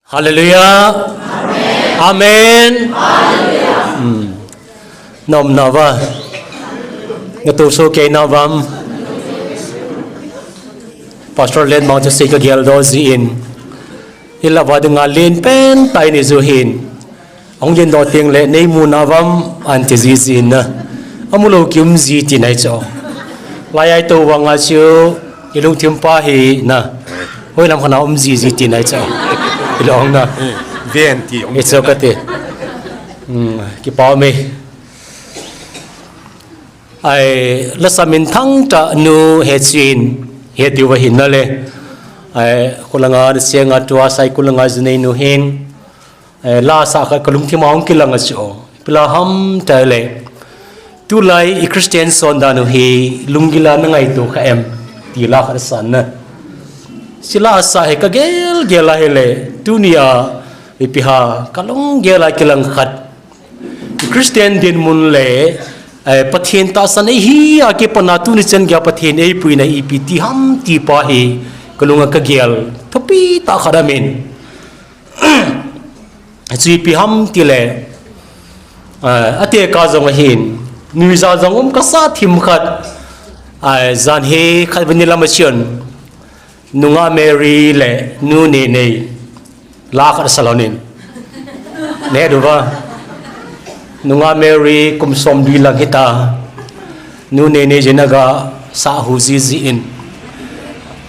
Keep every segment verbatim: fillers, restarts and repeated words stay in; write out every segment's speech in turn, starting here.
Hallelujah. Amen. Amen. Hmm. Nom na va. Nga tu so ke na vam. Pastor Len mang chu sei ka gel do ji in. Ila va dinga len pen tai ni ju hin. Ahung yen do ting le nei mu na vam an ti ji ji na. Amu lo ki um ji ti nai cho. Lai ai to vang a chu i lungthim pa hi na. Hoi lam khana um ji ji ti nai cho. I long na. Ven ti um. It's okay ti. Hmm, ki pa me. Ai, la sa min thang ta nu he chin, he ti va hin na le. Ai, kulanga ni sianga tua sai kulanga jinei nu hin. Ai, la sa kha ka lungthim a hung kilang a chu. Pila ham ta le. Tulai i Christian son da nu hi lunggila na ngai tu kha em. Ti la kha san na. Sila sa he ka gel gel a he le. Tunia ipi ha ka lunggila kilang khat. Christian dinmun le, eh, Pathen tahsan ei hi a kipana tuni chan gei a Pathen ei puina ipi ti ham ti pa hi ka lunga ka gel thupi tah khat amin. Chu ipi ham ti le, eh, ate ka jong ahin, nuija jong um ka sa thim khat, eh, jan he khat vini lam a chion. Nunga Mary le Nu Nenei. La khat sa lou nin. Ne du va. Nunga Mary kum som li lang hita. Nu Nenei jin aga sa hu ji ji in.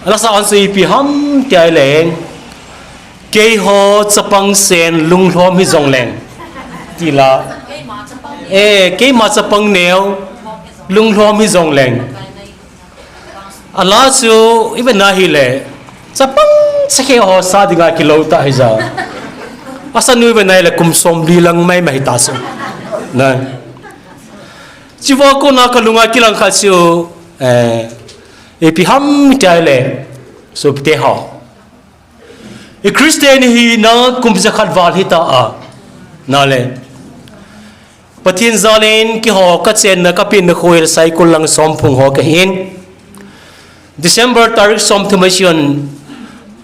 Ala sa an sui pi ham ti ai leng. Keiho chapang sen lunglhom hi jong leng. Ti la. Eh, keima chapang neo lunglhom hi jong leng. Ala chu, i ve na hi le, chapang chakhe ho sa dinga kilo ta hi ja. Asa nu i ve na hi le, kum som li lang mai mai ta chu. Na. Chiva ko na ka lunga kilang kha chu, eh, ipi ham ti ai le, sopite ho. I Christian hi na kum jakhat val hita a. Na le. Pathen jal in keiho ka chenna ka penna kho hi Saikul lang Somphung ho ka hin. December tarik somthum a chun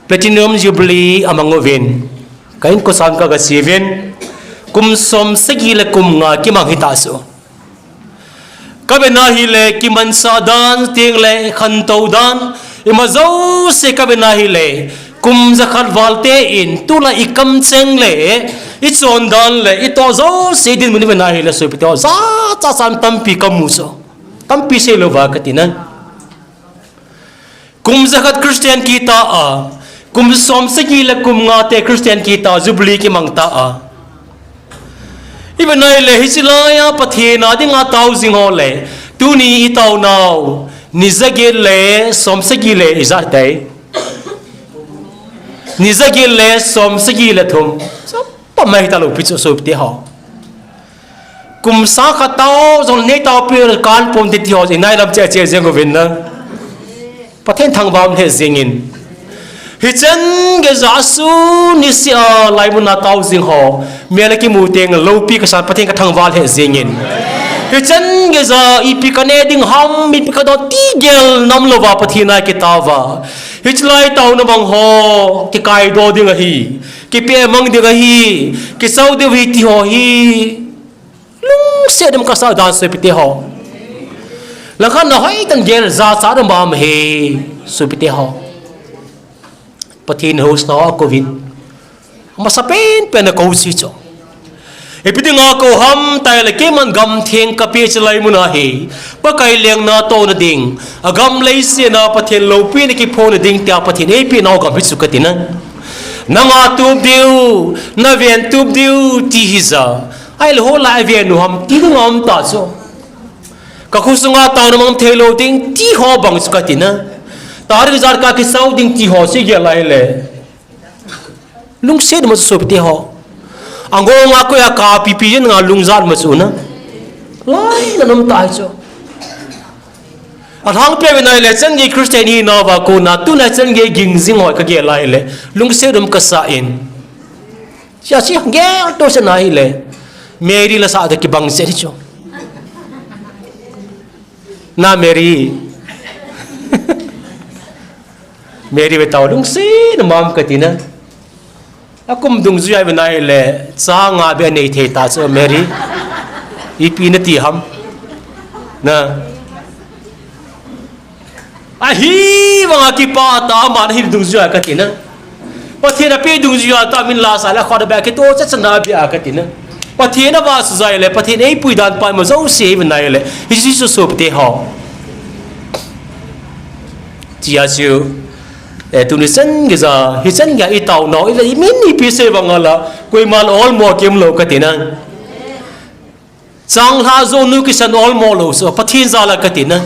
Platinum Jubilee amang uvin. Ka inko sang ka ga sivin. Kum som sagi le kum nga kimang hita chu. Ka ve na hi le kimansa dan, ting le khantou dan, ima jouse ka ve na hi le, kum jakhat val te in, tulai i kamcheng le, i chondan le, i toh jouse dinmun i ve na hi le, sopite ho, jachat chan tampi ka mu chu. Tampi sei lou va ka ti na. Kum jakhat Christian kita a, kum som sagi le kum nga te Christian kita a, Jubilee kimang ta a. I ve na hi le, hichi lai a Pathen a dinga tao jing ho le, tuni i tao nau, ni jaget le som sagi le ijat tai. Ni jaget le som sagi le thum. Chapa mai ta lou pi chu sopite ho. Kum sang khat tao jong nei tao pi kan pom ti ti ho, i nai lam che che jeng uvin na. Pathen thangvah um lheh jingin. Hichan gei ja a sun niseh a laimun a tao jing ho, mel a kimu teng loupi ka san Pathen ka thangvah lheh jingin. Hichan gei ja ipi ka ne ding ham, ipi ka don ti gel nam lou va Pathen a kitao va. Hichi lai taona bang ho, kikai do ding ahi, kipe mang ding ahi, kisau ding ahi ti ho hi. Lungset dem ka sa dan sopite ho. Langkhat na hoi tan gel jachat dem bam he sopite ho. Pathen hos na ho a kovin. Masa pen pen a ko si cho. Ipi dinga ko ham tai le keiman gam theng ka pe chi laimun a hi. Pakai lengna tohna ding. A gam leiset a Pathen loupina kiphona ding tia Pathen eipeh nau gam hi chu ka ti na. Nanga tup diu, na ven tup diu ti hi ja. Ai le ho lai ve nu ham ti ding um ta chu. Ka khosunga taona mang thei lou ding ti ho bang chu ka ti na. Tarik ijat ka kisau ding ti ho si gel lai le. Lungset ma chu sopite ho. Angong a koi a ka pipi jen nga lungjat ma chu na. Lai na nom ta chu. A thang pe ve nai le chan gei Christian hi na va ko na tu na chan gei ging jing ho ka gel lai le. Lungset um ka sa in. Sia si gel to se na hi le. Mary la sa ta kibang se chu. Na Mary. Mary ve tao lungset na mam ka ti na. Akum dungjui a ive nai le, cha nga beh nei thei ta chu Mary. Ipi nati ham. Na. Ahivanga kipah tah a aman ahin dungjui a kati na. Pathen ape dungjui a tah min la sa le, khut a beh kitoh chet chan a beh a kati na. Pathen avahsah jeh le, Pathen eipui dan pa ima jouse ive nai le. Hiche chu sopite ho. Chia chu, eh, tuni chan geiya, hichan geiya i taonau, i le i min ipi sei vang a la, koiman olmo kei um lou kati na. Changlhah jou nu kisan olmo lou chu, Pathen jal a kati na.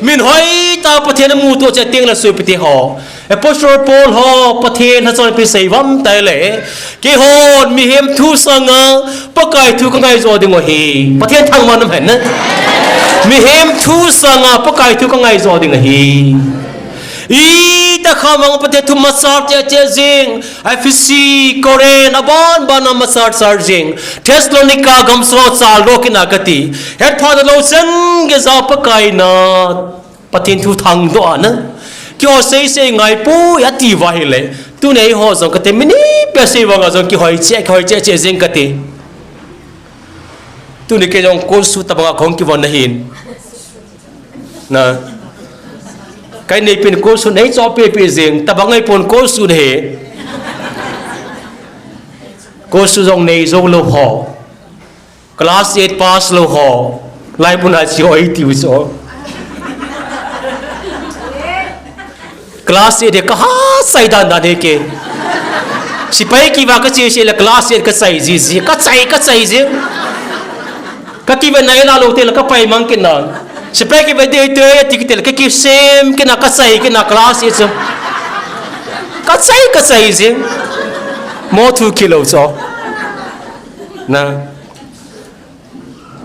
Min hoitah Pathen amu toh cheh teng le sopite ho. Apostle Paul ho, Pathen lhacha ipi sei vang tai le. Keihon mihem thu sanga, Pakai thu ka ngai jo ding u ahi. Pathen thangvah in um hen. Mihem thu sanga, Pakai thu ka ngai jo ding u ahi. Itih khamang Pathen thu machal cheh cheh jing. Ephesi, Corinth, aban ban a machal chal jing. Thessalonica gamsunga chal doh kit na kati. Hetpha lou chan geiya Pakai na. Pathen thu thangdoh a na. Keiho sei sei ngai poi ati uva ahile. Tuni eiho jong kati min ipi sei vang a jong kihoi cheh, kihoi cheh cheh jing kati. Tuni kei jong coat suit tabang a kahung kivon ahin. Na. Ka inneipen coat suit nei choh pepe jing, tabang ahipon coat suit ahi. Coat suit jong nei jou lou ho. Class eight pass lou ho. Lai mun a chi oi tiu chu. Class eight hi ka ha chai dan dan hi kei. Sepai kiva ka che che le class eight ka chai ji ji. Ka chai, ka chai ji. Ka kive nai la lou te le ka pai mang kit na. Sepai kive dei te ti kit le ka kisem kit na ka chai kit na class eight chu. Ka chai, ka chai ji. Mo thu kilou chu. Na.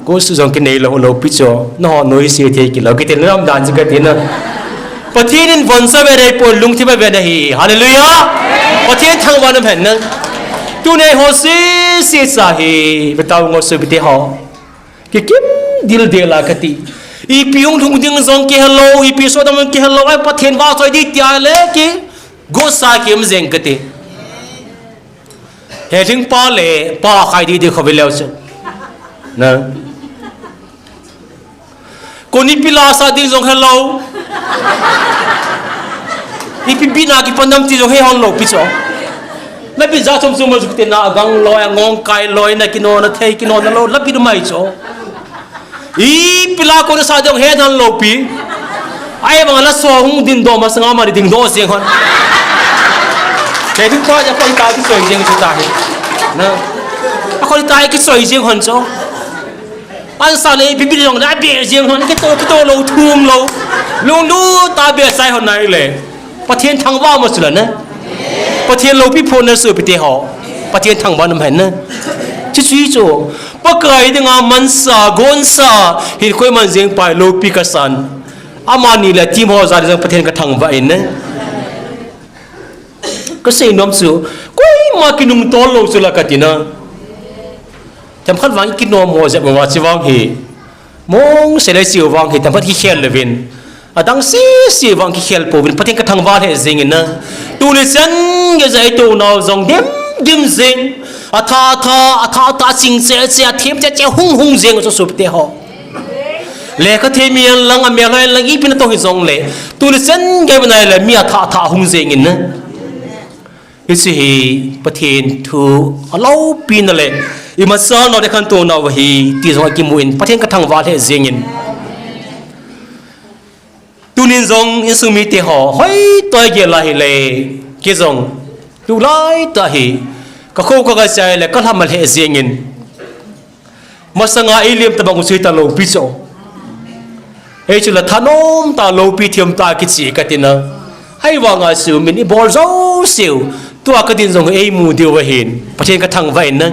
Coat suit jong kinei lou, lou pi chu. Nangho noise thei kit lou. Kiti lam dan chu kati na. Pathen in von sa ve nei pon lungthim a ve na hi. Hallelujah. Pathen thangvah in um hen na. Tuni eiho sese cha hi. Ve tao ngo sopite ho. Kikim dildel a kati. Ipi hung lhung ding jong kihe lou. Ipi sodam kihe lou. Ai Pathen vahchoi ding tia le ki. Go sa ki um jeng kati. He lhingpa le pa khai di di kho ve leu chu. Na. Kon ipi la sa ding jong helou. Ipi bina kipan dam ti jong he hon lou pi chu. Lapi ja chom chom ma juk te na gang loi, ngong kai loi, na kino na thei kino na lou, lapi du mai chu. Ipi la kon sa jong he dan lou pi. Ai bang la so hung ding doh masanga ma ding doh jeng hon. He ding pa ja kon ta kisoi jeng chu ta hi. Na. A kon ta kisoi jeng hon chu. An sa le ipi pi jong la be jeng hon kito kito lou thum lou. Lunglut tah a be chai hon nai le. Pathen thangvah ma chu la na. Pathen loupi phon na sopite ho. Pathen thangvah in um hen na. Chuche chu. Pakai dinga mansa, gonsa, hin koiman jeng pai loupi kasan. Amani le team ho jal jong Pathen ka thangvah in na. Ka sei nom chu, koima kinungtol lou chu la kati na. Themkhat vang i kinom ho jep uva chu vang hi. Mong se le chiu vang hi themkhat kikhel le vin. Adang sese vang kikhel pouvin Pathen ka thangvah lheh jeng in na. Tuni chan geiya i tounau jong dim dim jeng. Atha tha, atha tha ching che che, athem che che hung hung jeng chu sopite ho. Lekha thei mi hen lang, amel hoi hen lang, ipi na tong hi jong le. Tuni chan geiya nai le mi atha tha hung jeng in na. Hiche hi Pathen thu aloupi na le. I masa nau le khantou nau ahi, ti jong akimu in, Pathen ka thangvah lheh jeng in. Tunin jong insung mite ho, hoitah a gel a hile, kei jong, tulai tah hi, ka kho ka ga chai le, ka lham a lheh jeng in. Masanga ei lem tabang u chu hita loupi chu. Ei chu la thanom tah loupi thiam tah kichi kati na. Ahivanga chu min i bol jouseu. Tua ka din jong ei mu diu ahin. Pathen ka thangvah in na.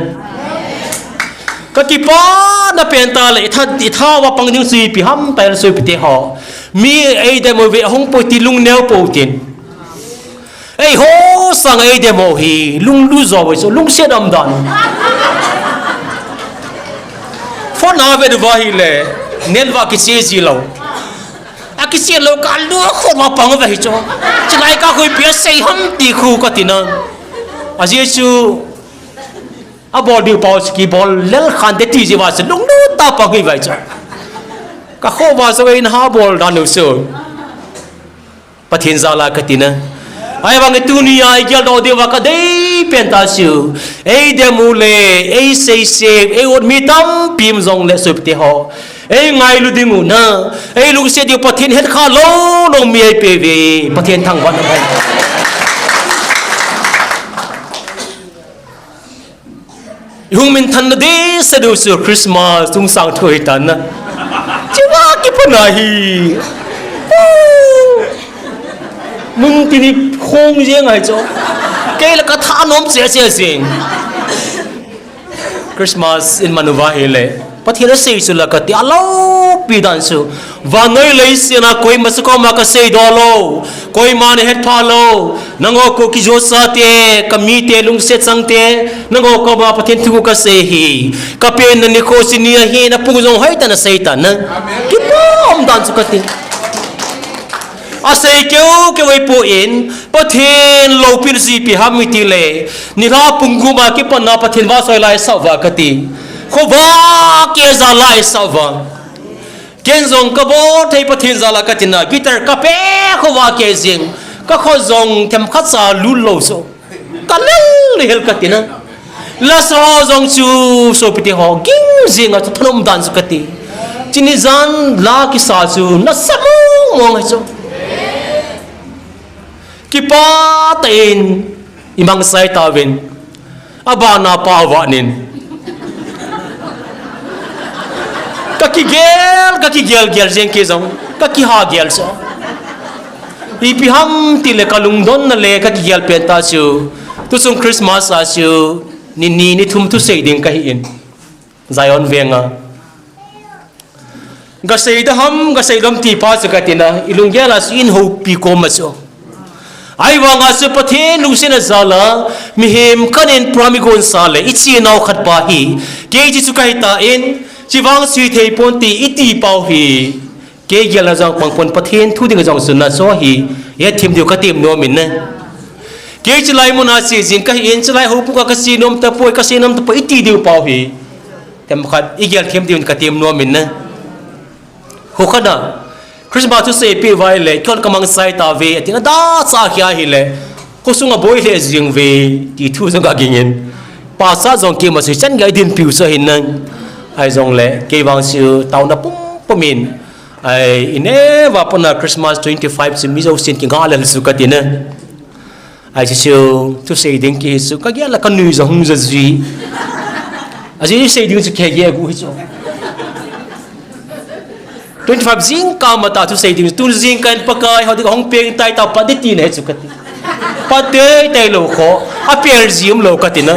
Ka kipana pen tah le i tha, i tha uva pang ding chu ipi ham tah le sopite ho. Mi ei dem uve ahung poi ti lungneo pou tin. Eiho sanga ei dem u hi, lunglut jo uve chu, lungset um dan. Phone a vet uva hile, net uva kiche ji lou. Akiche lou ka lu khu ma pang uve hi chu. Chulai ka khu ipi asei ham ti khu kati na. Ajeh chu, abol diu pau chu kibol lel khante ti jeh uva chu lunglut tah a pang hi vai chu. Ka kho uva chu in ha bol dan u chu. Pathen jal a kati na. Ahivang tunia i geldoh diuva kadei pen tah chu. Ei dem u le, ei seisei, ei ut mi tampi um jongle sopite ho. Ei ngailu ding u na. Ei lungset diu Pathen hetkha lou lou mi eipeh uve. Pathen thangvah in um hen. I hung minthanna dehset diu chu Christmas chungsang thu ahitan na. Chua kipan ahi. Mun tin i khong jeng ahi chu. Kei la ka thanom cheh cheh jeng. Christmas in man uva ahile. Pathen asei chu la kati a loupi dan chu. Vannoi leiset a koima chu koma kasei doh lou. Koiman ahetpha lou. Nangho Kuki Zo chate, ka mite, lungset changte. Nangho koma Pathen thu kasei hi. Ka penna nikho chu ni ahi, na pung jong hoitah in asei tan na. Kipah um dan chu kati. Asei keu keu ahipoi, Pathen loupina chu ipi ham itile, nilhah pung gup a kipat na Pathen vahchoi la isah uva kati. Khovah keh jal a isah uva. Ken jong kabol thei Pathen jal a kati na, guitar kape khovah keh jeng, ka khut jong themkhat cha lut lou chu. Ka lel le hel kati na. Lasa ho jong chu sopite ho ging jeng a chu thanom dan chu kati. Chuni jan la kisa chu nasa mong mong ahi chu. Kipah tah in i mang sai tauvin. Abana pa vanin. Ka kigel, ka kigel gel jeng kei jong. Ka kiha gel chu. Ipi ham tile ka lungdonna le ka kigel pen tah chu. Tuchung Christmas a chu. Ni ni ni thum thusei ding kahi in. Zion veng a. Gasei da ham, gasei lom ti pa chu kati na, i lunggel a chu in houpi kom a chu. Ahivang a chu Pathen lungset na jal a, mihem khat in promise gon sa le, i chenau khat pa hi, kei chu chu kahi tan, chi vang sui thei ponte, iti pau hi. Kei gel na jong pang pon Pathen thu ding jong chu na chu hi, i hethem diu ka tem nom in na. Kei chu lai mun a che jing kahi in, chu lai houpu ka ka che nom tapoi, ka che nom tapoi, iti diu pau hi. Themkhat, i gel them diu ka tem nom in na. Hukhat a, Christmas thusei peh uva ahile, kihon ka mang sai tauve, atin ada cha khia ahile, khosung a boi le jing uve, ti thu jong ka ging in. Pastor jong keima chu chan ga i dinpiu chu ahi na. Ahijongle, kei vang chu taona pum pum in. Ai, i neo a pat na Christmas twenty-five chu mi jousen kingah lel chu kati na. Ai, chu chu, thusei ding kihi chu, ka gel a ka nui jong hung ja ji. Ajeh chu sei ding chu kei gel gu hi chu. Twenty-five jingkah matah thusei ding, tun jingkah in Pakai, hou ding hung peng tai tao pat ding ti na hi chu kati. Pat ding tai lou kho, a pel jim lou kati na.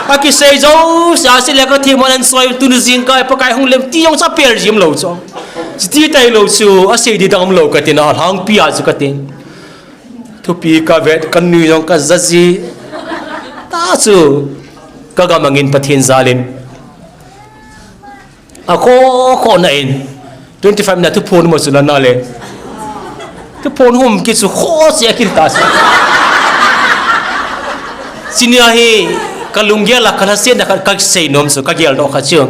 A kisei jouse a sei le ka thi man an soi, tun jingkah Pakai hung lem ti jong chu a pel jim lou chu. Chuti tai lou chu, a sei ding dang um lou kati na, a lhangpi a chu kati. Thupi ka vet, ka nui jong ka ja ji. Ta chu, ka gamang in Pathen jal in. A kho kho na in. Twenty-five na thuphon mo chu la na le. Thuphon hum ki chu kho se a kil ta chu. Chunia hi, ka lunggel a ka lhasetna ka, ka sei nom chu, ka geldoh kha chu.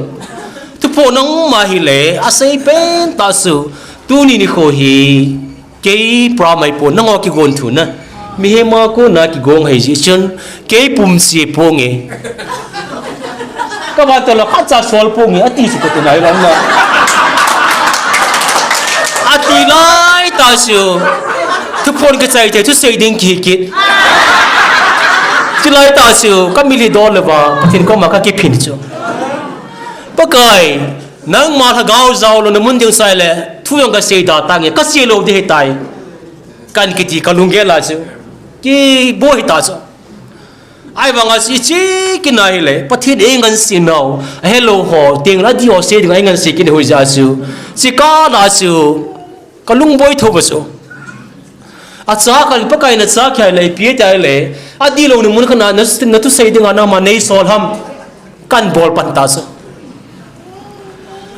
Thuphon nangma hi le, a sei pen ta chu. Tuni nikho hi. Kei pram ahi pon, nangho kigon thu na. Mihem a kona kigong ahi jeh chun, kei pum se ponge. Ka van to la khat cha sol ponge, ati chu kati nai lang na. Ati lai ta chu. Thuphon ka chai te, thusei ding kihi kit. Ti lai ta chu, ka mili dol le va, Pathen koma ka kiphin chu. Pakai, nangma lhagao jao lou na mun ding sai le, thu jong ka sei da tange, ka sei lou ding ahi tai. Kan kiti ka lunggel a chu. Kiboi ta chu. Ahivang a chu i che kit na hile, Pathen ei ngansi nau. A helou ho, teng la di ho sei ding a ei ngansi kit na hoi ja chu. Chi ka la chu. Ka lungboi tho ba chu. A cha ka Pakai na cha khia le, pi ta le. A di lou ni mun kha na, na, na thusei ding a nangma nei sol ham. Kan bol pan ta chu.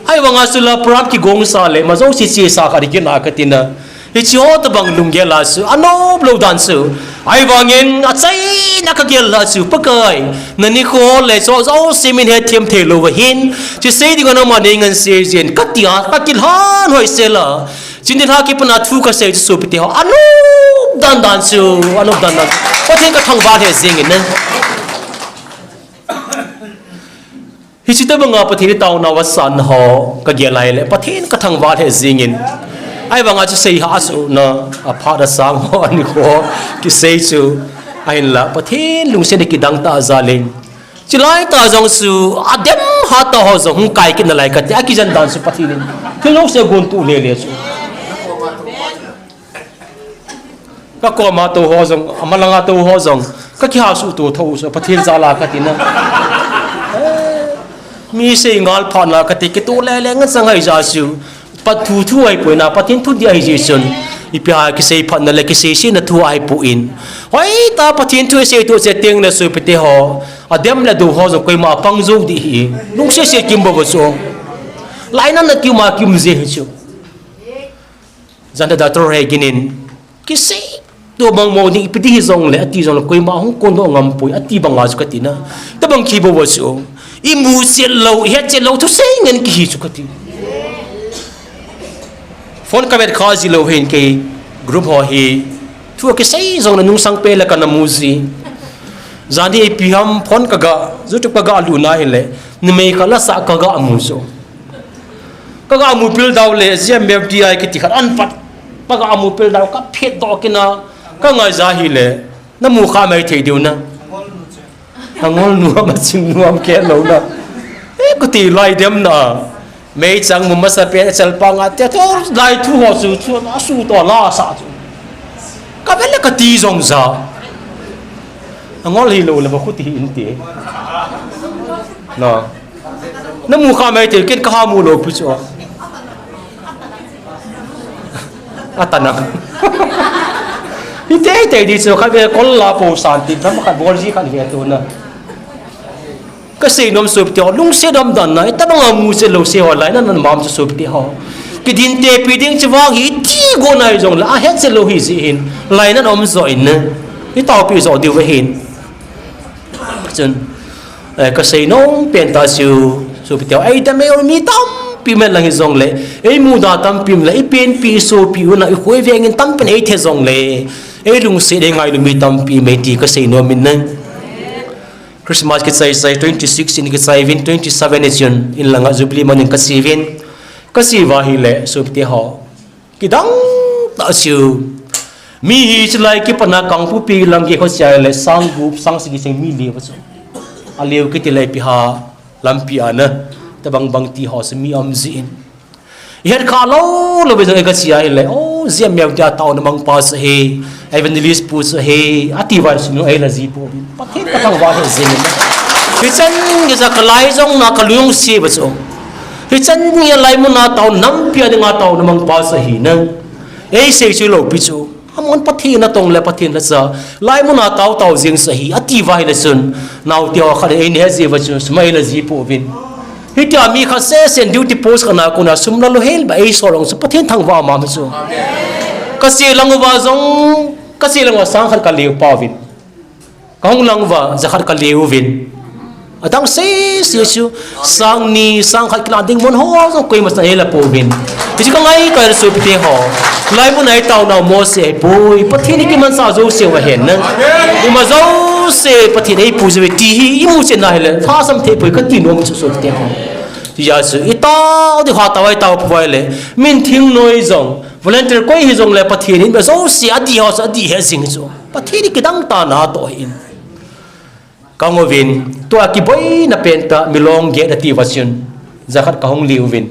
Ahivang a chu la pram kigong sa le, ma jouse che sa kha ding kina kati na. Hiche ho tabang lunggel a chu, a nop lou dan chu. Ahivangin achaina kagel a chu Pakai, na nikho le chu jouse min hethem thei lou ahin, chu sei ding a naman nei ngan sei jin, katia, kakilhan hoi sela. Chun nilhah kipat a thu kasei chu sopite ho, anop dan dan chu, anop dan dan. Pathen kathangvah lheh jingin ne. Hiche tobanga Pathen itaona uva san ho kagel a ahile, Pathen kathangvah lheh jingin. Ahivanga chu sei hahsa na, aphat asang ho, anikho kisei chu, ahinla Pathen lungset kidang tah jal in. Chulai tah jong chu, adem hatah ho jong hung kai kit nalai kati, akijen dan chu Pathen in. Thil jouse gon tuh lele chu. Kakoma tou ho jong, amalanga tou ho jong, kakihahsa tou thou chu, Pathen jal a kati na. Mi sei ngal phat na kati, kitoh lele ngan sang hai ja chu, Pathen thu thu ahipoi na, Pathen thu ding ahi jeh chun. Ipi ham kisei phat na le kisei sena thu ahipon. Hoitah Pathen thu isei toh cheh teng le sopite ho, adem le adou ho jong koima apang jou ding ahi. Lungset set kim bou chu. Lainatna kium a kium jeh hi chu. Janda doctor Hagin in, kisei toh bang mo ding, ipi ding hijongle, ati jongle, koima hung kondoh ngam poi, ati banga chu kati na. Tobang kibou a chu, imu chet lou, ihet chet lou, thusei ngen kihi chu kati. Phone kavet kha ji lou hin kei group ho hi, thu kisei jongle nungsang pet le kana mu ji. Jan hi ipi ham phone kaga, YouTube kaga lut na hile, numei khat la sah kaga mu chu. Kaga mu pil dau le, G M F D I kiti khat an pat. Kaga mu pil dau, kaphet doh kit na, kangai ja hile, namu kha mai thei diu na. Angol nu am, aching nu am khet lou na. E, kati lai dem na. Meichang mu masa pen, achal pa nga te, to lai thu ho chu, chu, asu to la sa chu. Kavet le kati jong ja. Angol hilou le, ba khuti hi inte. Na. Namu kha mai thei, ken kaha mu lou pi chu. Atana. Hitei tei di chu, khatvei kol la po san ti, tham khat bol ji khat ve tu na. Kasei nom sopite ho, lungset um dan na, itobanga mu chet lou sei ho, lainatna um chu sopite ho. Kidin tepi ding chu vang hiti go nai jongle, ahet chet lou hi jeh hin, lainatna um jo in na. Itaopi jo diu ahin. Chun, eh, kasei nom pen tah chu, sopite ho, eidam eiho mi tampi um lang hijongle, eimu da tampi um le, ipenpi isopi u na, ikho iveng in tampen eithe jongle, eilungset eingailu mi tampi um e ti kasei nom in na. Christmas kichai chai twenty six in kichai uvin, twenty seven in chun, in langa Jubilee man in kache uvin, kache uva ahile, sopite ho. Kidang tah chu. Mi hi chulai kipat na Kangpokpi lang gei ho chai le sang gup, sang sagi cheng mi le uva chu. Aleu kiti le ipi ham lampi a na. Tobang bang ti ho chu mi um jin. Ihet kha lou lou ve jong e kache ahile. O, G M F D I a taona mang pa chu ahi. Evangelist pu chu ahi. Ati uva chu eila ji pouvin. Pathen kathangvah lheh jingin. Hichan geiya kalai jong na kalungset uva chu. Hichan geiya laimun a tao nampi a dinga taona mang pa chu ahi na. Eisei chu lou pi chu. Amahon Pathen atong le Pathen lhacha. Laimun a tao tao jing chu ahi. Ati uva ahile chun. Naote ho khat in eina he ji uva chu. Sum eila ji pouvin. Hitia mi khat sesen duty post khat na kona sum la lou hel ba eisol jong chu Pathen thangvah mama chu. Kache lang uva jong, kache lang uva sang khat kaleu pouvin. Kahung lang uva, jakhat kaleu uvin. Adang sese chu, sang ni, sang khat kilah ding mun ho jong koima chan eila pouvin. Hichu kangai kai sopite ho. Laimun a itaonau Mose ahipoi, Pathen in kimanchah jouse uva ahen na. Ima jouse Pathen in eipu jiuve ti hi, imu chet na hile, lhasam thei poi kati nom chu sopite ho. Hijeh chun, itao diu hatah uva itao pouva ahile, min thingnoi jong, volunteer koi hijongle Pathen in ima jouse adih ho chu adih he jing chu. Pathen in kidang tah na atoh ahin. Kahung uvin, tua kiboina pen tah, Milong Gate ati uva chun, jakhat kahung le uvin.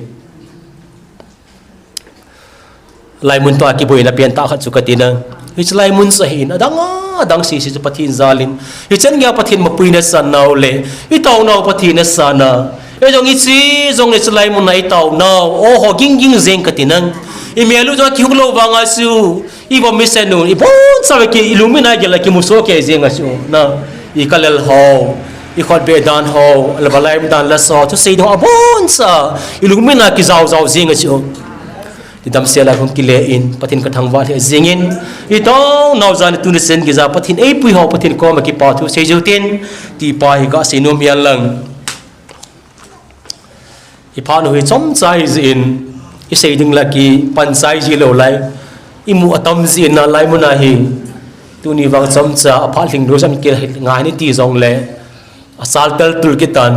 Laimun tua kiboina pen tah khat chu kati na. Hiche laimun chu ahin, adang a, adang sese chu Pathen jal in. Hichan geiya Pathen mapui nasan nau le, itaonau Pathen nasan a. Eijong iche jongle hiche laimun a itaonau, oho, ging ging jeng kati na. Imel u jong kihung lou vanga chu, ivom isen u, iboncha uva ki, ilungmit a gel a kimusoh kei jeng a chu, na, ikalel ho, ikhutbeh dan ho, alaba laimun dan la so, thusei dan ho, aboncha, ilungmit a kijao jao jeng a chu. Idam sela hung kile in, Pathen ka thangvah lheh jingin, i tong nau jan tuni chen geiya Pathen eipui ho, Pathen koma kipa thu sei jiu tin, ti pa hi ka sei nom hihen lang. I phat u hi chomcha hi jin, i sei ding la kipan chai ji lou lai, i mu atam jin nalai mun a hi, tuni vang chomcha, a phat lhing lou jong kingai ni ti jongle, a sal tel tul kitan.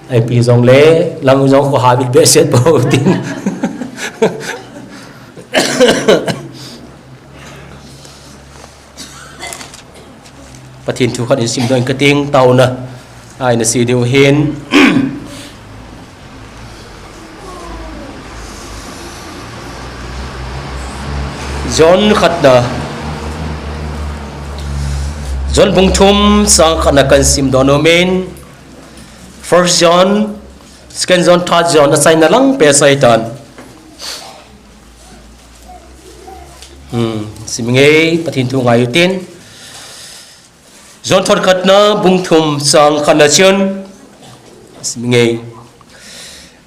Ipi jongle, lang jong kho ha bit behseh po tin. Pathen thu khat in simdoh ing kating, taona a ina sei diu hin. John khatna, John bung thum chang khatna kan simdoh nom in. First John, Second John, Third John, achaina lang pe chai tan. Hmm, sim inge, Pathen thu ngai u tin. John thot khatna, bung thum chang khatna chun. Sim inge.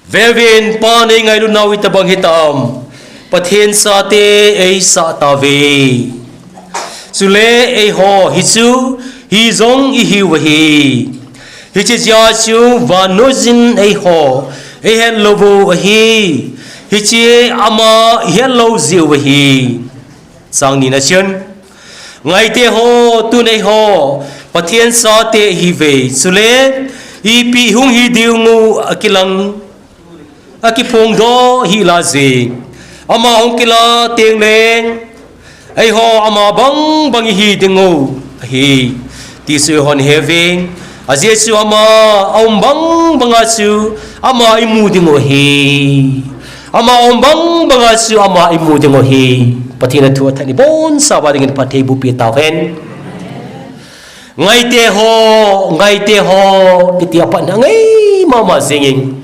Vevin, Pan eingailut nau hitabang hitam, Pathen chate eisah tauve. Chule eiho hichu hijong ihiu ahi. Hiche jeh a chu vannoi jin eiho eihet lou u ahi. Hiche ama ihet lou jeh u ahi. Chang nina chun. Ngaite ho, tun eiho Pathen chate ihiuve, chule ipi hung hi diu ngu akilang, akiphongdoh hih laije. Ama hung kila teng leng, eiho ama bang bang ihi diu ahi, ti chu eihon ihe uve. Ajeh chu ama aum bang banga chu ama imu diu ahi. Ama aum bang banga chu ama imu diu ahi. Pathen a thu athah in ibonchauva dingin phatthei boh peh tauhen. Ngaite ho, ngaite ho, kiti apat na ngai mama jingin.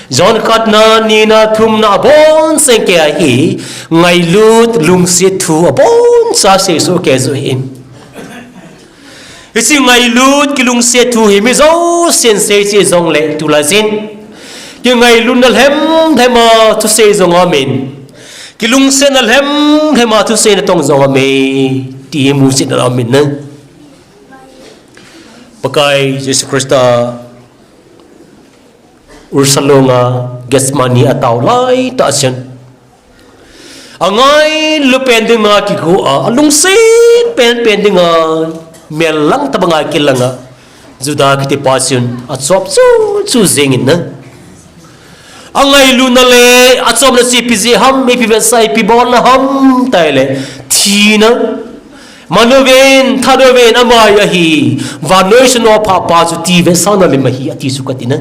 John khatna, nina, thumna, abonchauva kei ahi, ngailut, lungset thu, abonchauva seisoh kei joh in. Hiche ngailut kilungset thu hi mi jousen sei cheh jongle tulai jin, kingailutna lhem lhem a thusei jong aumin, kilungsetna lhem lhem a thusei natong jong aume, ti hi muchetna aumin na. Pakai Jesu Christa Ursa longa Gethsemane atao laitah chun, angailu pen dinga kigo a, alungset pen pen dinga mel lang tabanga kilanga, Juda kitipa chun achop chu chu jingin na. Angailuna le achopna chu ipi jeh ham, ipi vetsah, ipi bolna ham tile, thina. Manoven, thadoven, ama hi ahi, vannoi sunga phapa chu ti vetsahna lim ahi, ati chu kati na.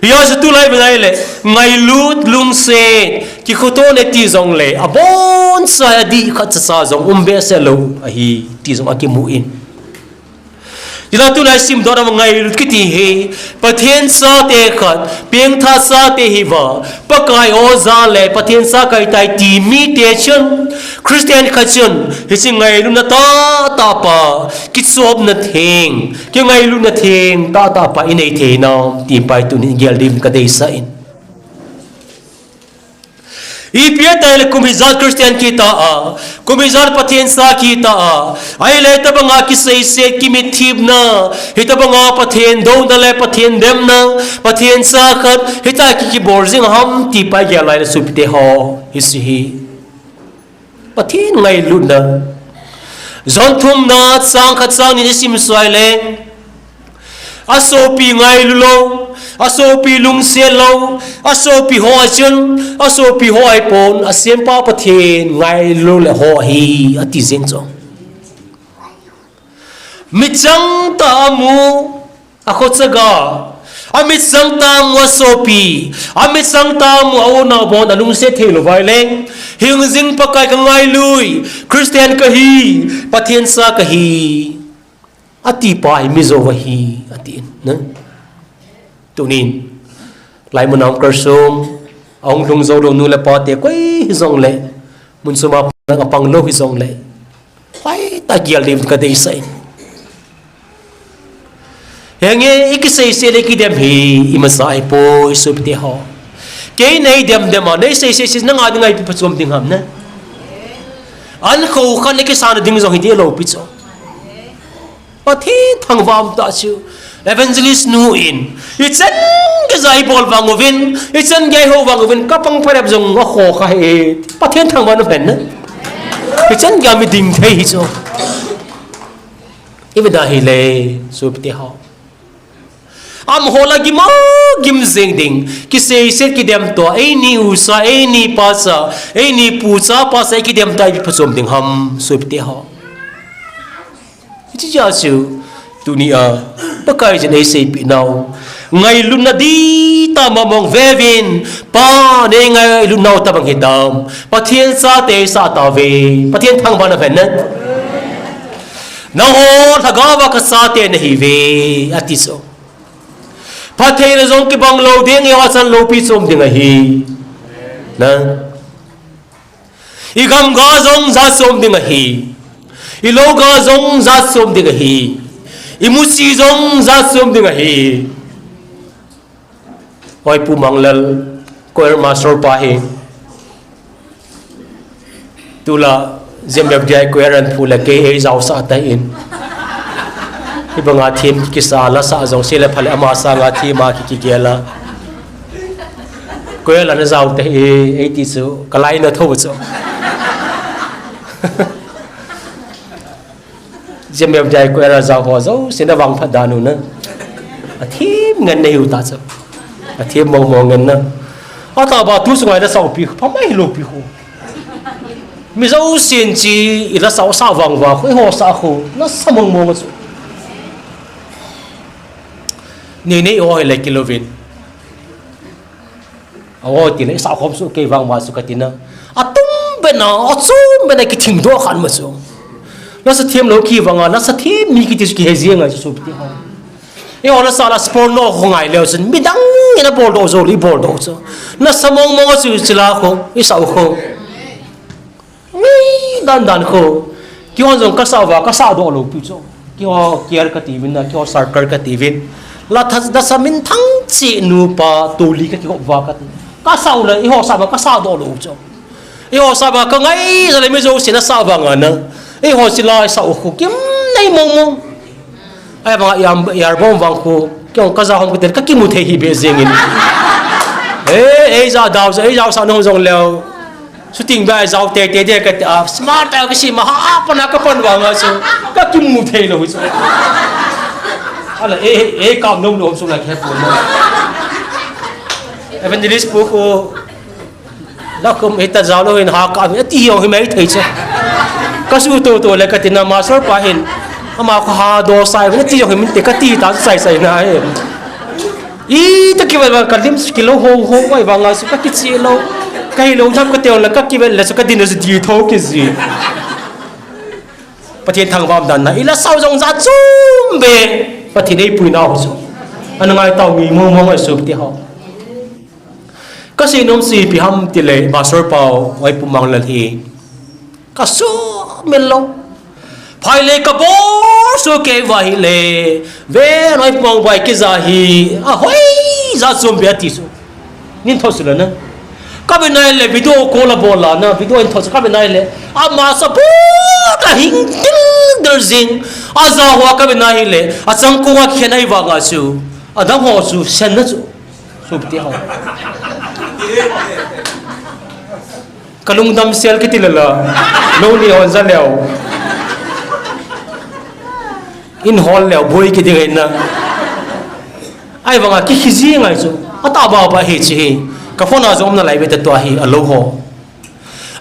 Hijeh chun tulai velai le, ngailut, lungset, kikhoto ne ti jongle, abonchauva adih khatcha cha jong um behseh lou ahi, ti jong akimu in. Hijeh a tulai simdoh a ngailut kiti hi, Pathen chate khat, pengthah chate hiuva, Pakai oja le Pathen cha kahitai ti mite chun, Christian khat chun, hiche ngailutna tahtah pa, kichopna theng, kingailutna theng tahtah pa inei thei nam, ti pa hi tunin igel ding kadeisah in. Ipi tile kum ijat Christian kita a, kum ijat Pathen cha kita a, ahile hitabanga kiseiset, kimitthipna, hitabanga Pathen douna le Pathen demna, Pathen cha khat, hitia ki kibol jing ham ti pa igel lai le sopite ho, hiche hi Pathen ngailutna. John thumna chang khat chang ni isim suh le, asopi ngailu lou, asopi lungset lou, asopi ho a chun, asopi ho ahipon, asempa Pathen ngailu le ho ahi, ati jeng chu. Mitchang tah a amu, akhochaga, amitchang tah a amu asopi, amitchang tah a amu a-u anao bon alungset thei lou vai leng, hingjing Pakai kangailu, Christian kahi, Pathen cha kahi, ati pa hi mijou ahi, atin, na. Tunin, laimun a um kalsong, ahung lhung jou lou nu le pate koi hijongle, mun chom a pang lou hijongle, hoitah a gel ding kadeisah in. Henge, ikiseiset le kidem hi imacha ahipoi, sopite ho. Kei nei dem dem a, nei sei sei sei, nanga dinga ipi phachom ding ham na. An kho khan nei kisana ding jong hi di lo pi chu. Pathen thangvah um tah chu. Evangelist nu in, ichan gei ja ibol vang uvin, ichan gei iho vang uvin, kapang parep jong akho kha hi. Pathen thangvah um hen na. Ichan gei mi ding thei hi chu. Ipi da hile, sopite ho. Amaho la gim a gim jeng ding, kisei set kidem to, eini u sa, eini pa sa, eini pu cha pa sa, kidem to, ipi phachom ding ham, sopite ho. Hiche jeh a chu, tuni a, Pakai jin eiseipeh nau. Ngailutna dihtah mong mong veuvin, Pa nei ngailutnau tobang hitam. Pathen chate isah tauve. Pathen thangvah um hen na. Nangho lhagao va kachate nahiuve, ati chu. Phattheina jong kibang lou ding, eiho a chan loupi chu um ding ahi. Na. Igam ga jong jat chu um ding ahi. Ilou ga jong jat chu um ding ahi. Imuchi jong jat chu um ding ahi. Oi, Pu Manglal, choir master pa hi. Tulai, Z M F D I choir in phu le kei eijaosah tan. Hibanga them kisa la sa jong sele phale ama sanga them a ki, kigel a. Choir la najao tan, eiti chu, kalai na tho chu. Z M F D I choir a jao ho jouse navang phat dan u na. Athem ngen nahiu ta chu. Athem mong mong ngen na. Atah ba tu sunga la saopi, phamai loupi ho. Mi jousen chi, ila sao sa vang va, khoi ho sa ho, nasa mong mong chu. Nei nei o hile kilouvin. Aw, tile, isa khom su kei vang ma su kati na. Atum bena, achom bena kithing doh khan ma su. Nasa them lou kivang a, nasa them mi kiti su kihe jeng a su ti ha. Eiho nasa la sport no ho ngai leu chun, midang in abol doh jou le ibol doh chu. Nasa mong mong a chu chila ho, isa ho. Ngai dan dan kho. Kihon jong kasa uva, kasa doh lou pi chu. Kiho kiar kati uvin na, kiho sarkar kati uvin. La tha, nasa minthang cheh nupa toli kakihop uva kati. Kasa u le, eiho sa uva, kasa doh lou chu. Eiho sa uva, kangai jale mi jousen asa uva nga na. Eiho sila sa u khu, kim nei mong mong. Ahivanga yam, yar bom vang khu, kei jong kaja hom kati le, kakimu thei hih beh jeng in. Eh, eija dau, eija sa nung jong leu. Shooting ba jao te te te kati a, smart a kasi ma ha, pana kapan vang a chu, kakimu thei lou chu. Ala, eh, eh, eh, kam nom nom chu la khe pon na. Evangelist pu khu, la khum hita jao lou hin ha ka, ati jong hi mai thei chu. Kasu to to le kati na master pa hin, ama khu ha do sai, ati jong hi min te kati ta sai sai na hi. Ita kivel vang kalim su kilou ho ho vai vang a su kakichi lou. Kahilou tham kateo la kakivel le su kadin su di tho kiji. Pathen thangvah um dan na ila sao jong ja chom beh. Pathen eipui nau chu. Ana ngai tau mi mong mong a su ti ho. Kasei nom chu ipi ham tile, Pastor Pau, Oi Pu Manglal hi. Kasu mel lou. Phai le kabol su kei va hile. Ve noi pong vai kija hi. Ahoi, ja chom beh ati su. Nin tho su la na. Kabe nai le video call abol la na, video in tho su kabe nai le. Ama sa pu ta hing dil dil jing. Aja ho kabe nai le. Achang kong a khen ai vang a su. Adang ho su sen na su. Sopite ho. Kalungdam sel kiti le la. Lou ni hon ja leu. In hol leu boi kiti ngai na. Ahivang a kikhi ji ngai chu. Atah ba ba hi chi hi. Ka phone a jong um nalai ve ta tua hi alou ho.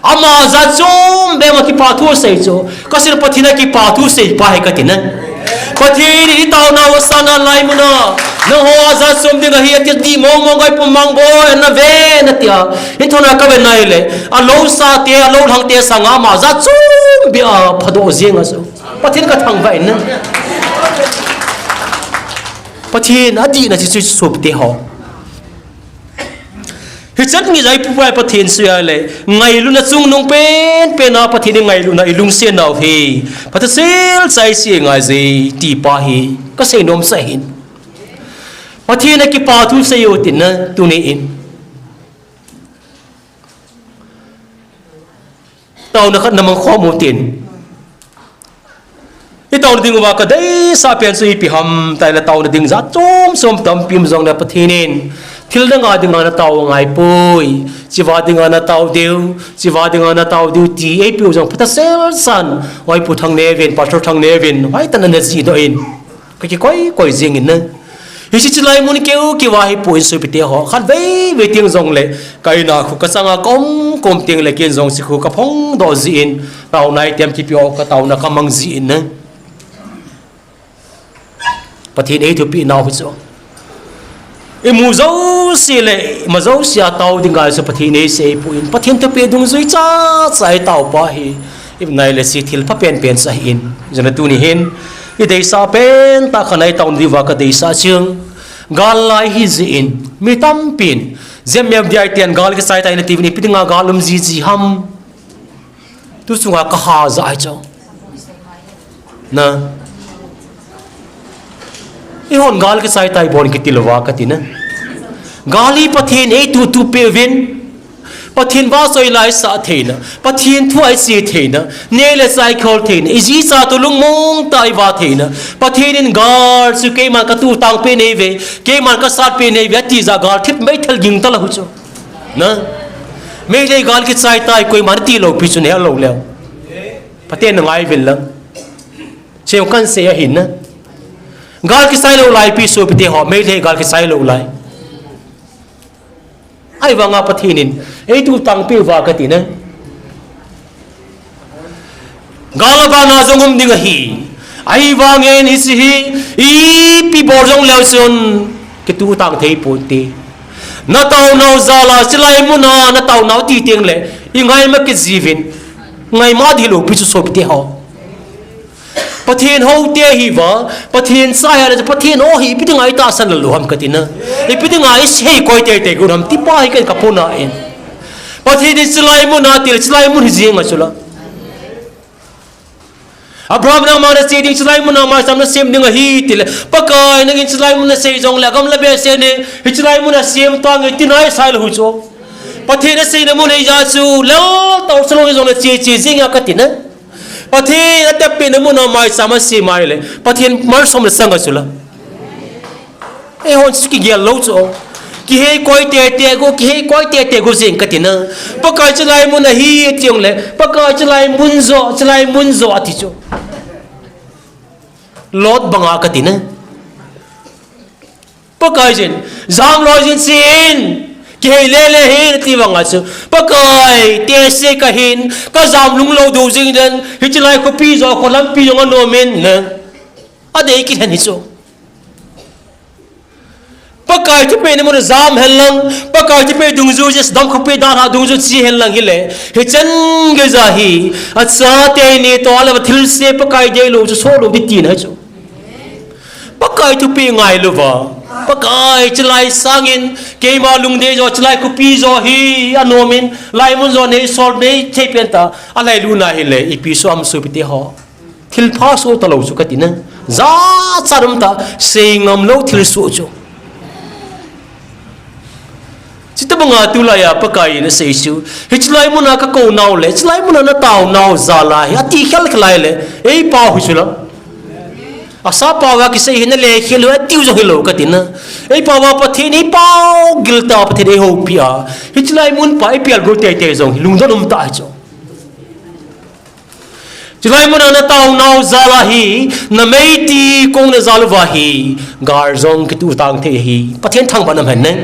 Ama ja chom beh ma kipa thu sei chu. Kasil Pathen a kipa thu sei pa hi kati na. Pathen in itaona u asana lai muna. Nangho a ja chom ding ahi ati di mong mong Oi Pu Mangboi na ve na tia. Hithona kabe nai le. Alou sa te, alou lhang te sanga ama ja chom beh a phadoh jeng a chu. Pathen kathangvah in na. Pathen adih na chu chu sopite ho. Hichan nge jai pu pai Pathen suya le, ngailutna chungnung pen pen a Pathen in ngailutna ilungset nau hi. Pathen sel chai se ngai je ti pa hi. Kasei nom sa hin. Pathen a kipa thu sei u tin na tuni in. Taona khat na mang khom u tin. I taona ding uva ka deisah pen chu ipi ham, tia le taona ding jat chom chom tampi um jongle Pathen in thil dang a dinga na tao ngai poi, chiva dinga na tao diu, chiva dinga na tao diu ti eipeu jong phatah sel san, Oi Pu Thangneo vin, Pastor Thangneo vin, hoitah in ana jihdoh in. Ka kikoi koi jing in na. Hiche chilai mun keu keu a hi pu in sopite ho. Khat vei vei teng jongle, ka in a khu ka chang a ka um kom teng le ken jong hiche khu ka phong doh jin, taona item kipe u ka taona ka mang jin na. Pathen ei thupeh nau hi chu. I mu jouse le, i ma jouse a tao ding ngai chu Pathen ei sei pu in. Pathen thupeh dungjui cha cha i tao pa hi. I nai le si thil pha pen pen sa hi in. Jana tuni hin. I deisah pen tah khat na i taona diuva ka deisah chu. Gal lai hi jin. Mi tampin. Jem mem dia i ten gal kichai tai na ti vin ipi dinga gal um ji ji ham. Tu chunga ka ha ja ai chu. Na. I hon gal kichai tai bon kiti louva ka ti na. Gal hi Pathen ei tu tu pe vin. Pathen va soi lai sa theina. Pathen thu ai si theina. Ne le sai khol theina. I ji cha tu lungmong ta i va theina. Pathen in gal chu keiman ka tu tang pe nei ve. Keiman ka sat pe nei ve. Ti ja gal thip mai thal ging ta la hu chu. Na. Meilhei gal kichai tai koiman ti lou pi chu ne lou leu. Pathen na ngai vin lang. Cheu kan sei ahin na. Gal kichai lou lai pi sopite ho, Meilhei gal kichai lou lai. Ahivanga Pathen in, ei tu tang pe uva ka ti na. Gal a vang a jong um ding ahi. Ahivangin hiche hi, ipi bol jong leu chun, kitu tang thei ponte. Na taonau jal a, chilai mun a, na taonau ti teng le, i ngai ma kit ji vin. Ngai ma di lou pi chu sopite ho. Pathen hou te hi va, Pathen cha hi a le, Pathen o hi, ipi dinga i tahsan lou ham ka ti na. Ipi dinga i sei koi te te gu ham ti pa hi ka ka pona in. Pathen in chilai mun a ti le, chilai mun hi jing a chu la. Abraham nangma na che ding chilai mun a maicham na sem ding ahi ti le. Pakai nangin chilai mun na sei jong le, gam la be se ne, hi chilai mun a sem ta nge ti nai sai lou hu chu. Pathen a seina mun hi ja chu, lel tau sa lou hi jong le che che jing a ka ti na. Pathen a tepna mun a maicham a si mai le. Pathen malsom le sang a chu la. Ei hon chu kigel lou chu. Kihei koi te te gu, kihei koi te te gu jing ka ti na. Pakai chilai mun ahi ti jong le. Pakai chilai mun jo, chilai mun jo a ti chu. Lot banga ka ti na. Pakai jin, jam loi jin sin, kihei le le hin, ti vanga chu. Pakai, te se ka hin, ka jam lung lou dou jing den, hiche lai khopi jo, kho lampi jong anom in, na. Adei kit hen hi chu. Pakai thupeh na mun a jam hen lang, Pakai thupeh dungjuiya, dam khopi dan a dungjuiya chi hen lang hile, hichan gei ja hi, achate ni toh le thilse Pakai dei lou chu so lou di ti na chu. Pakai thupeh ngai louva. Pakai chilai sangin, keima lungdei jo, chilai khopi jo hi, anom in, laimun jo nei sol nei thei pen ta, alai luna hile, ipi so am sopite ho. Thil pha so ta lou chu ka ti na. Jachat um ta, sei ngam lou thil so chu. Chutobanga tulai a Pakai in asei chu. Hiche lai mun a ka kou nau le, hiche lai mun a na tao nau jal a hi, ati khel khalai le, ei pao hi chu la. Asa pao a kisei hi na le khel u, ati u jong hi lou ka ti na. Ei pao a Pathen, ei pao gil ta Pathen ei houpi a. Hiche lai mun pa, ei pial gol tei tei jong hi, lungdon um ta hi chu. Chulai mun a na tao nau jal a hi, na meiti kong na jal uva hi, gal jong kitu tang thei hi, Pathen thangvah na um hen ne.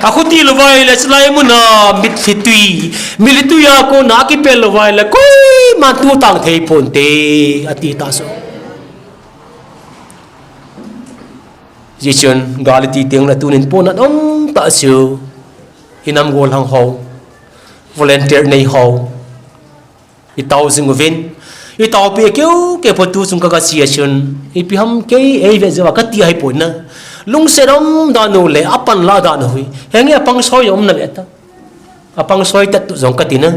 Akhuti lou vai le chulai mun a mitlhi tui, mitlhi tui a kona kipel lou vai le koiman tu tang thei ponte, ati ta so. Hijeh chun gal iti teng le tunin pona um ta chu, i nam gollhang ho, volunteer nei ho, i tao jing uvin, i taopi keu keu po tu chung ka ga chi a chun, ipi ham kei ei ve jeh uva ka ti ahi poi na. Lungset um dan u le, apan la dan u hi. Henge apang soi um na ve ta. Apang soi tat tu jong ka ti na.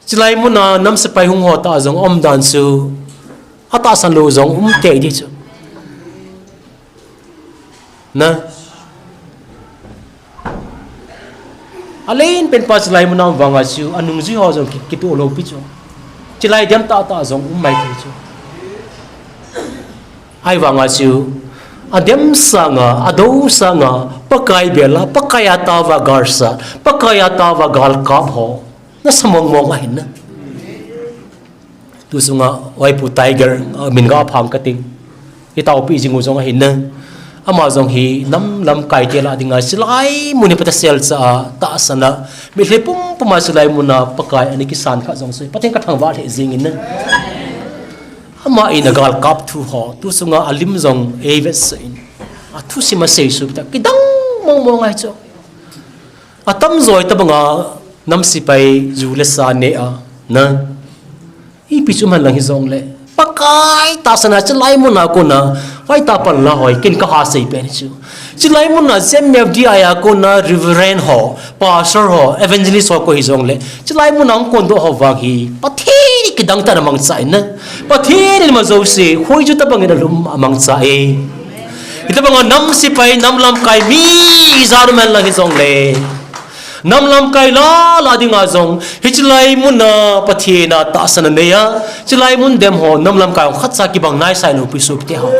Chulai mun a nam sepai hung ho ta jong um dan chu, atahsan lou jong um tei di chu. Na. Alen pen pa chilai muna um vanga chu, anungjui ho jong ki, kitoh lou pi chu. Chilai dem tah tah jong um mai thei chu. Ahivanga chu, adem sanga, adou sanga, Pakai bela, Pakai a tava galsa, Pakai a tava galkap ho. Nasa mong mong ahin na. Tu sunga, Vaipu Tiger, ah, min ga phang kating. Hi taupi jing u jong ahin na. Ama jong hi nam lamkai te lah dinga chilai mun hi pata sel cha a, tahsan a. Mitlhi pumpum a chilai muna Pakai ana kisan kha jong chu. Pathen ka thangvah lheh jing in na. Ama in agalkap thu ho. Tu sunga alim jong ei vetsah in. Athusim asei suh ta. Kidang mong mong ahi chu. Atamjo tabanga nam sipai ju le sa ne a, na. Ipi chu man lang hi jong le. Pakai tahsan a chilai muna kona, vai ta pan la hoi, ken ka ha sei pen chu. Chilai muna Z M F D I a kona Reverend ho, Pastor ho, Evangelist ho ko hi jong le. Chilai muna hung kon doh ho vang hi, Pathen in kidang tah in amangcha in na. Pathen in ama jouse, hoi chu tabang in alum amangcha e. Hitabanga nam sipai, nam lamkai mi ijat um hen lang hi jong le. Nam lamkai la, la dinga jong, hichilai muna Pathen a tahsan anei a, chilai mun dem ho, nam lamkai ho khatcha kibang naisai lou pi suh te ho.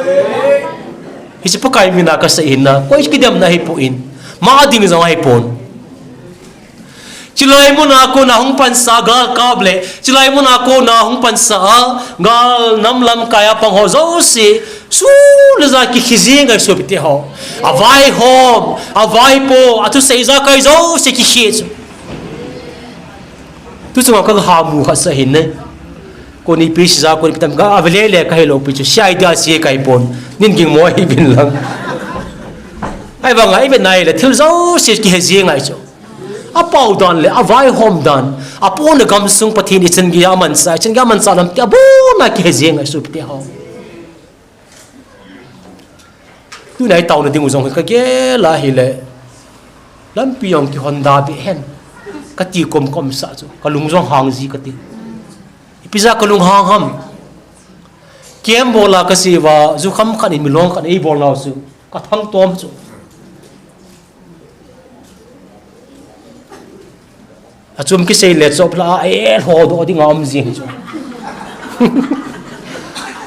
Hiche Pakai mina kasei hin na, koi kidemna hipon, ma ding jong hipon. Chilai muna kona hung pansa galkap le, chilai muna kona hung pansa a, gal nam lamkai a pang ho jouse, su le ja kikhi jing ahi suh te ho. Avaihom, avaipo, athusei ijakai jouse kikhi chu. Tu chunga ka ha mu kha sa hin ne. Koni pi si ja koni pi tam ka ave le le ka helou pi chu. Si idea si ka hi pon. Nin ging mo hi bin lang. Ahivanga ive nai le thil jouse kihe jing ahi chu. Apao dan le, avaihom dan, apona gamsung Pathen ichan geiya amansa, ichan geiya amansa lam te, abona kihe jing ahi suh te ho. Tuna itaona ding u jong hi kagel a hile, lampi jong kihonda be hen. Kati kom kom sa chu, kalung jong hang ji kati. Ipi ja kalung hang ham. Kem bola kasiva, jukham khat in milong khat in eibol nau chu, kathang tom chu. Achom kisei le chop la, a, e, lhodoh dinga um jing chu.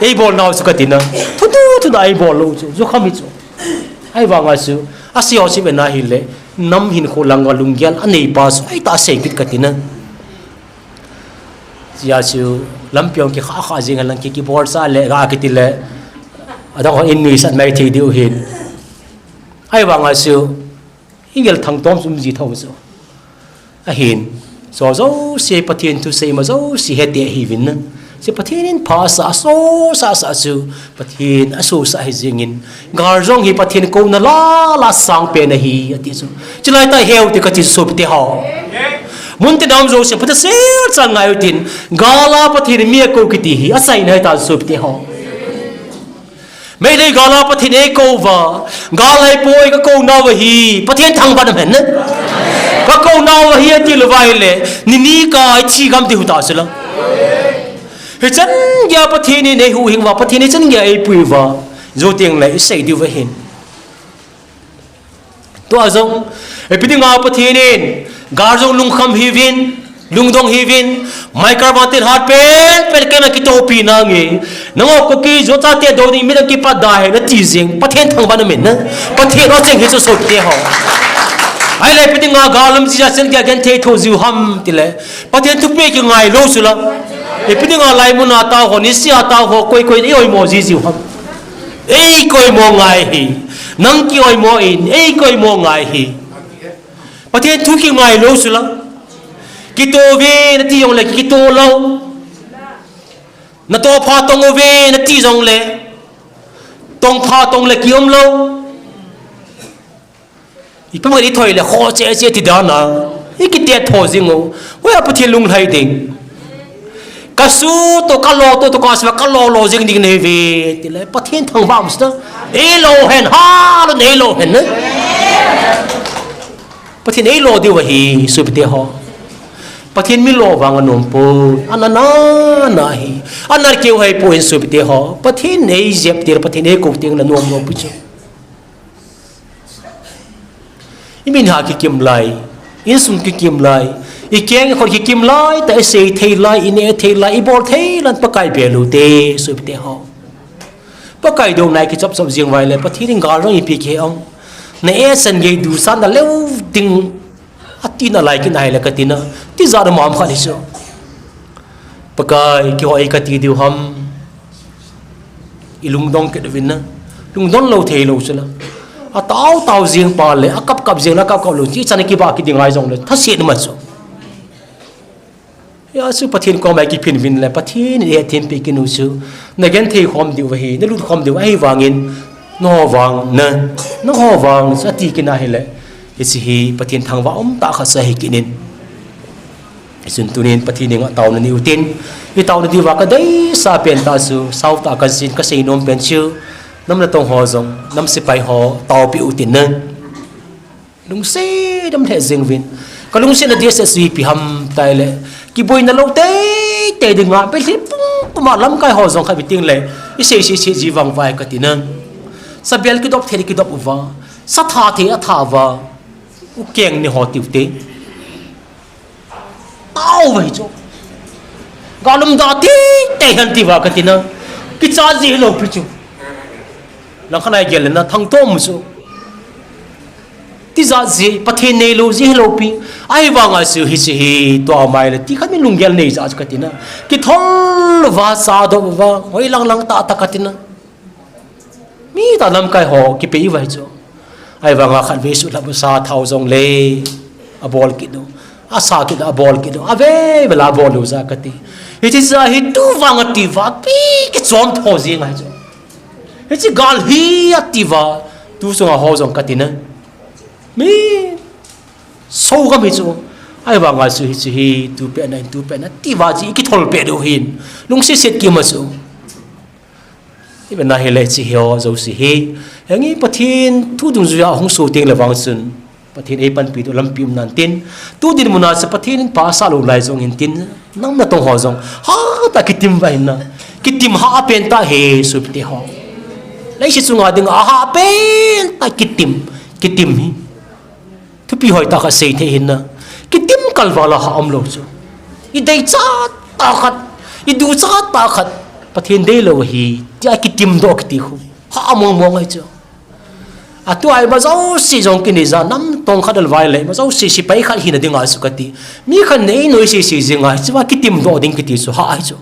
Eibol nau chu kati na. Thu tu, thu na eibol lou chu. Jukham hi chu. Ahivanga chu. Asei ho chu ve na hile. Nam hinkho langa lunggel anei pa chu. Ahi ta sei kit kati na. Chia chu. Lampi jong kikha kha jing lang ki, kibol sa le, ga kiti le. Adang ho in nuisat mai thei diu hin. Ahivanga chu. Igel thang tom sum ji tho chu. Ahin, so jouse Pathen thusei ma jouse hete hiuvin na. Chu Pathen in pha sa, aso sa sa chu, Pathen aso sa hi jingin. Gal jong hi Pathen kouna la, la sang pen ahi, ati chu. Chulai tah heu te kati chu sopite ho. Mun tin a um jouse Pathen sel chan ngai utin. Gal a Pathen mi akou kiti hi, achaina ahi ta sopite ho. Meitei gal a Pathen eikou uva, gal a eipoi kakou nauva hi, Pathen thangvah na um hen. Kakou nauva hi ati lou uva ahile, nini ka ithi gam diu ta chu la. Hichan geiya Pathen in eihuhhing uva, Pathen in hichan geiya eipui uva, jou teng le isei diu ahin. Tua jong, ipi dinga Pathen in, gal jong lungkham hiuvin, lungdong hiuvin, Michael Martin hat pen, pen kei na kitopi nange, nangho Kuki, Zo chate dou ding, midang kipat da hen, nati jing, Pathen thangvah na um in na, Pathen o jing hi chu sopite ho. Ahile ipi dinga gal lam jia chen kia genthei tho jiu ham, tile, Pathen thupeh kingai lou chu la. Ipi dinga laimun a tao ho, nisia tao ho, koi koi in eioimo ji jiu ham. Eikoimo ngai hi. Nang kioimo in, eikoimo ngai hi. Pathen thu kingai lou chu la. Kitoh uve nati jongle kitoh lou. Natoh pha tong uve nati jongle. Tong pha tong le kium lou. Ipi man ithoi le kho che che ti dan a. Ikite tho jing u. Hoiya Pathen lunglhai ding. Kasu toh, kalo toh, toh kasa, kalo lo jing ding nahiuve. Tile, Pathen thangvah um sita. Eilo hen, ha, lo neilo hen, ne? Pathen eilo diu ahi, sopite ho. Pathen mi lo vang anom poi. Ana na, na hi. Ana keu hai poi, sopite ho. Pathen eijep tile, Pathen eikou teng le nom nom pi chu. Imin ha kikim lai, Insung kikim lai, ikeng ikhot kikim lai, ta isei thei lai, ine thei lai, ibol thei lai, Pakai bel u te, sopite ho. Pakai douna i kichop chop jing uva ahile, Pathen in gal jong ipi kihe ong. Na e san gei du san na leu ding, ati nalai kit nahile kati na, tijat a mam khat hi chu. Pakai, keiho ei kati diu ham. I lungdong kit uvin na. Lungdon lou thei lou chu la. A tao tao jing pa le, a kap kap jing la kap kap lou. Chi chan kiba kiti ngai jong le, thaset ma chu. Hia chu Pathen koma kiphin uvin le, Pathen in eihethempi kit u chu. Na genthei khom diu ahi, na lut khom diu ahi vangin, nangho vang na, nangho vang chu ati kit nahile, hiche hi Pathen thangvah um tah khat chu ahi kit in. Hichun tunin Pathen henga taona nei u tin, i taona diuva ka deisah pen tah chu, sao tah kan sin ka seinom pen chu, nam natong ho jong, nam sepai ho, taopi u tin na. Lungset um lheh jeng uvin. Ka lungsetna dehset chu ipi ham tile, kiboina lou teitei dinga, Bethlehem pum puma lamkai ho jong khat ve teng le, i sei sei sei ji vang vai kati na. Sabel kidop thei kidop uva, sa tha thei a tha uva, u keng ni ho tiu te. Tao uva hi chu. Gal um da teitei hen tia kati na. Kicha ji hilou pi chu. Langkhat a i gel le na thangtom chu. Tijat ji, Pathen neilou ji hilou pi. Ahivanga chu hiche hi tua mai le ti khat mi lunggel nei jeh chu kati na. Kithol uva, sa dop uva, hoi lang lang tah tah kati na. Mi tah lamkai ho kipei uva hi chu. Ahivanga khat ve suhlhap u sa thao jong le abol kit u. Asa kit u, abol kit u. Ave ve la abol u jeh kati. Hiche jeh hi tu vang ati uva ki, kichom tho jing ahi chu. Hiche gal hi ati uva tu sunga ho jong kati na. Mi sogam hi chu. Ahivanga chu hiche hi tu pet na in tu pet na ti uva ji kithol pet u hin. Lungset set kima chu. Ibe nahile hiche ho jouse hi, henge Pathen thu dungjuia hung so teng le vang chun, Pathen eipanpi diu lampi um nan tin, tu dinmun a chu Pathen in pha asah lou lai jong hin tin, nam natong ho jong, hatah a kitim uva hin na, kitim hah pen tah hi sopite ho. Leiset chunga dinga hah pen tah kitim, kitim hi. Thupi hoi tah khat sei thei hin na. Kitim kalval a hah umlou chu. I dei chat tah khat, i du chat tah khat, Pathen deilou ahi, tia kitim doh kiti khu. Hah mong mong ahi chu. Atua ima jouse jong kinei ja, nam tong khat alvai le, ima jouse sepai khat hina dinga chu kati. Mi khat nei noi sei sei jing a, chua kitim doh ding kiti chu hah ahi chu.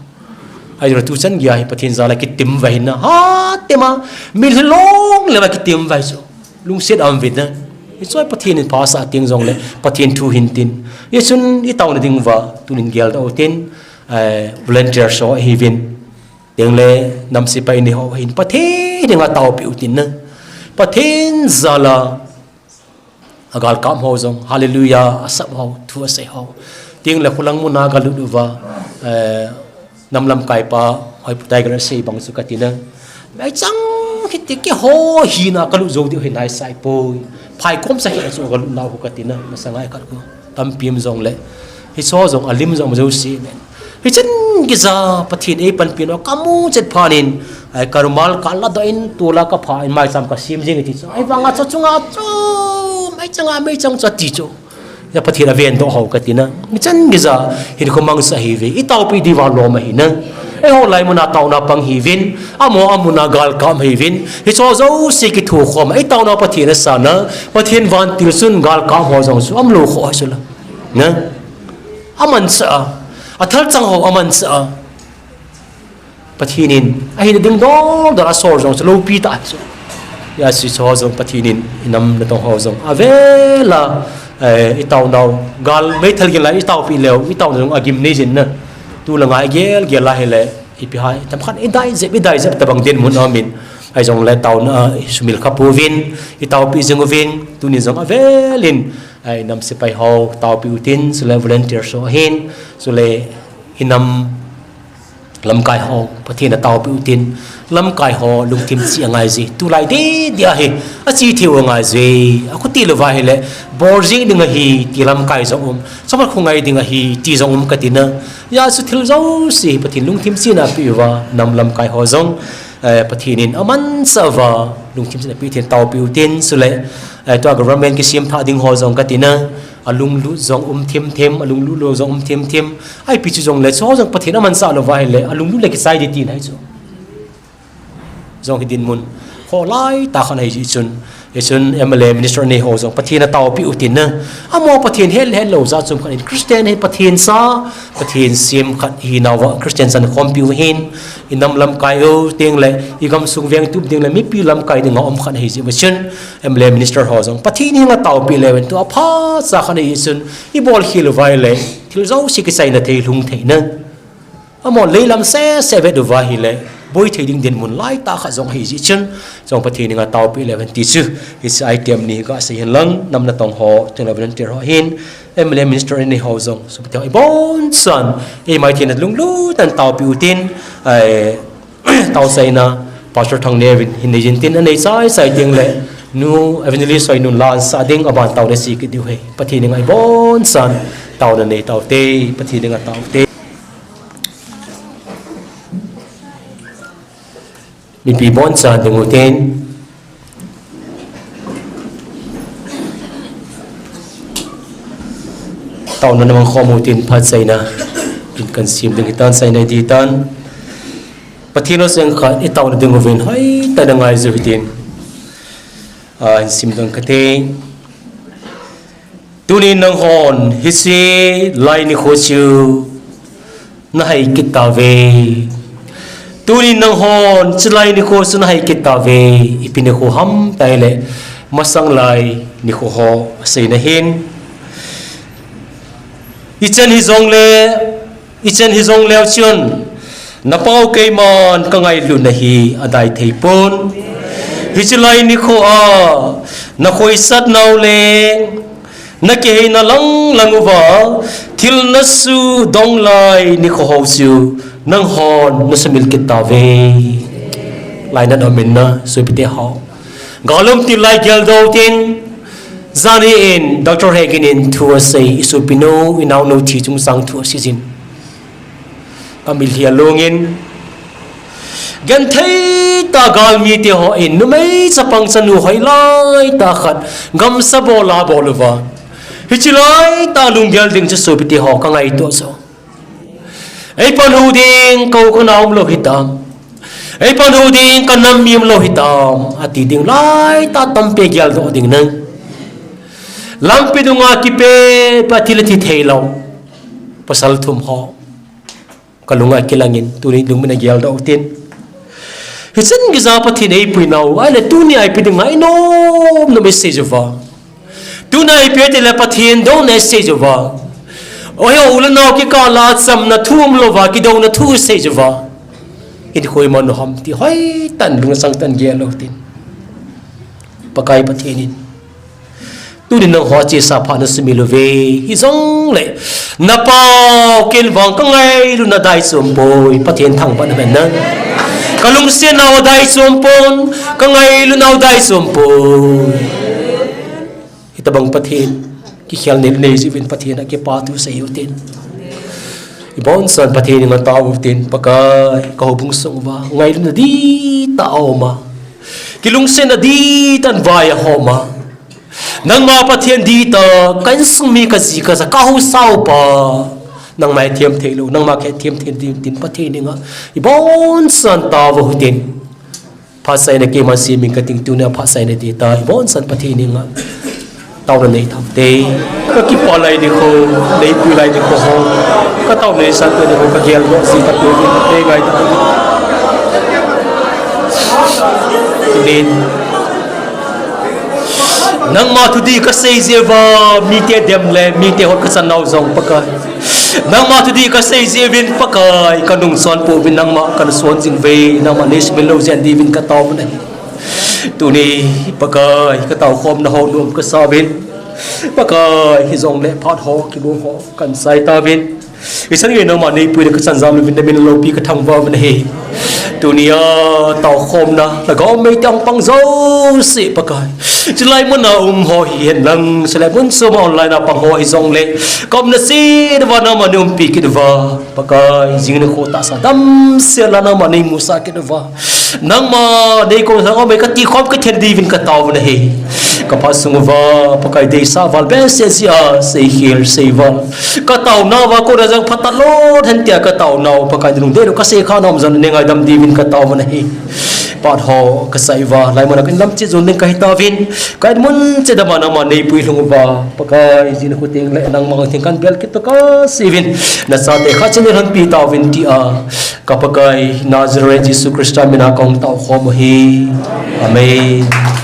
Ahijeh a tu chan geiya hi Pathen jal a kitim uva hin na, ha, tima, mitlhi long le uva kitim uva hi chu. Lungset aum uvin na. Hichu Pathen in pha asah teng jong le, Pathen thu hin tin. Hichun i taona ding uva, tunin geldoh u tin, eh, volunteer ho ahiuvin. Teng le, nam sepai ni ho hin, Pathen henga taopi u tin na. Pathen jal a, agalkap ho jong, hallelujah, asap ho, thu asei ho. Teng le khulang muna galut uva, eh, nam lamkai pa, hoi pu Tiger asei bang chu kati na. Maichang hiti keiho hina kalut jou diu hi naisai poi. Phaikom sa hi chu galut nau kati na, masanga khat khu. Tampi um jong le. Hiche ho jong alim jong jouse men. Hichan geiya Pathen eipanpi nau kamu chet phat in, ai, ka rumal kala doh in, tol a kapha in, maicham kasem jing e ti chu. Ahivanga chu chunga chu, maichang a, maichang chu ati chu. Hia Pathen aven doh ho kati na. Hichan geiya, hinkho mangcha ahiuve. I taopi diuva lom ahi na. Eiho lai muna taona pang ahiuvin. Amaho amun a galkap ahiuvin. Hiche ho jouse kithokhom a. I taona Pathen asah na. Pathen vantil chun galkap ho jong chu umlou kho ahi chu la. Na. Amanchah a, athalchang ho amanchah a, Pathen in ahina ding dol dol asol jong chu loupi tah ahi chu. Hijeh a chu ho jong Pathen in i nam natong ho jong avel a, eh, i taonau, gal meithal gin lai i taopi leu, i taonau jong agim nei jin na. Tu langa i gel gel a hile, ipi ham, tam khat i dai jep, i dai jep tabang dinmun aum in. Ahi jong le taona, i sumil kha pouvin, i taopi jing uvin, tuni jong avel in, ai, nam sepai ho taopi u tin, chule volunteer ho ahin, chule i nam lamkai ho Pathen a taopi u tin, lamkai ho lungthim cheh angai ji. Tulai deh deh a hi, ache thei u angai ji. Akhuti louva hile, bol jing ding ahi, ti lamkai jong um, chomkhat khongai ding ahi, ti jong um kati na. Hijeh a chu thil jouse hi Pathen lungthim cheh in apeh uva, nam lamkai ho jong, eh, Pathen in amanchah uva, Lungthim sina Pathen taopi utin, chule, eh, tua government kisem thah ding ho jong kati na, alunglut jong um thim thim, alunglut lou jong um thim thim. Ipi chu jongle, chu ho jong Pathen aman sah lou va ahile, alunglut le kichai ding tina ahi chu. Jong hi dinmun ho lai tah khat ahi jeh chun, hichun M L A minister nei ho jong Pathen ataopi utin na. Amaho Pathen hel hel lou jat chom khat in Christian hi Pathen cha, Pathen sem khat hi nauva Christian chan khompi u hin, i nam lamkai u ding le, i gamsung veng tup ding le, mipi lamkai ding a um khat ahi jeh chun, M L A minister ho jong Pathen henga taopi leu hen tua phacha khat ahi chun, i bol khel u va ahile, thil jouse kichaina thei lhung thei na. Amaho leilam sese vet u va ahile, boi thei ding dinmun lai tah khat jong ahi jeh chun, jong Pathen henga taopi leu hen ti chu, hiche item ni ka sei hen lang, nam natong ho, teng le volunteer ho hin, M L A minister nei ho jong, sopi te ho, ibon chan, eima Pathen alunglut in taopi utin, ai, tao chaina, Pastor Thangneo vin, hin nei jin tin, anei chai chai ding le, nu evangelist Soinun la ansah ding, aban taona sei kit diu ahi. Pathen henga ibon chan, taona nei taute, Pathen henga taute. Mipi bon chan ding utin. Taona na mang khom utin phat chaina. In kan sim ding hitan chaina hitan. Pathen lungset khat i taona ding uvin hoitah in na ngai jiu hitin. Ah, in sim ding kate. Tuni nanghon hiche lai nikho chu na hai kit tauve. Tuni nanghon hiche lai nikho chu na hai kit tauve. Ipi nikho ham ti le masang lai nikho ho seina hin. Ichan hijongle Ichan hijongleu chun, na pau keiman ka ngailutna hi adai thei pon. Hiche lai nikho a, na khoisat nau le, na kiheina lang lang uva, thil na sudong lai nikho ho chu, nanghon na sumil kit tauve. Lainat aum in na, sopite ho. Gal um til lai geldoh tin, jani in, Doctor Hegin in thu asei, i sopinu, i naonu thi chungchang thu asei jin. Ka mitlhi along in, genthei tah galmi te hon, numei chapang chanu hoilai tah khat, gamsa bol a bol uva. Hiche lai tah lunggel ding chu sopite ho ka ngaito chu. Ei panhu ding ka u ka nao umlou hitam. Ei panhu ding ka nam mi umlou hitam. Ati ding lai tah tampi geldoh ding nang. Lampi dunga kipe pa thil a thi thei lou. Pasal thum ho. Ka lunga kilang in, tuni lungmin a geldoh tin. Hichan geiya Pathen eipui nau, ahile tuni a ipi ding ngainom nom isei jiu va. Tuni a ipi ti le Pathen douna isei jiu va. Oi, u le nao kikah a chamna thu umlou va, kidouna thu isei jiu va. Hinkho iman u ham ti hoitah in lungsang tah in geldoh tin. Pakai Pathen in. Tuni nangho chesa phat na sumil uve, hijongle, na pau kei vang ka ngailutna adai chom poi, Pathen thangvahna aum in na. Ka lungsetnau adai chom pon, ka ngailutnau adai chom poi. Hitabang Pathen, kikhel nei nei jiuvin Pathen a kipathu sei utin. Ibonchauvin Pathen henga tao utin, Pakai, ka houbung sung uva, ngailutna dihtah a um a. Kilungsetna dihtah in vai ahom a. Nangma Pathen dihtah, ka insung mi ka ji ka cha, ka haosa upa. Nangma hethem thei lou, nangma hethem thei ding tin Pathen henga. Ibonchauvin tao utin. Phat chaina keiman semin ka ting tuni a phat chaina dihtah, ibonchauvin Pathen henga. Taona nei tham te. Ka kipah lai nikho, neipui lai nikho ho. Ka taona neisah nikho, ka geldoh ji tah peuh in, nei ngai tah peuh in. Amen. Nangma thudih ka sei jeh uva, mite dem le, mite hot ka chan nau jong Pakai. Nangma thudih ka sei jeh uvin Pakai, ka nung son pouvin nangma ka na son jing uve, nangma nei sumil lou jeh in diuvin ka tao uve. Tuni Pakai, ka tao khomna ho nom ka sa uvin. Pakai, hijongle phat ho, kibol ho, kan sai tauvin. Hichan gei nangma neipui le ka chan jam louvin, na min loupi ka thangvah uvin ahi. Tunia taokhomna lhagao mei tiang pang jouse Pakai, chulai muna um ho hihen lang, chulai mun chom a online a pang ho hijongle, kaumna cheh uva nangma neiumpi kit uva, Pakai, jing nikho tahsa damsel a nangma neimusah kit uva, nangma neikousa lhagao mei katikhom katheng diuvin kataovin ahi. Kaphat sung uva Pakai, deisah val behseh jeh a seikhel seival kataonauva, kona jong phatah lou hen tia kataonau Pakai, nunung deilou kaseikhah nom jong neingaidam diuvin kataovin ahi. Phat ho kasah uva, hilai muna kainlam cheh jon ding kahitauvin, kainmun cheh dama nangma neipui lhung uva, Pakai, jing nikho tengle nangma theng kanbel kit toh kasei uvin, nachate khat cheh neilhonpi tauvin tia, ka Pakai Nazareth Jesu Christa mina kahung taokhom u ahi. Amen.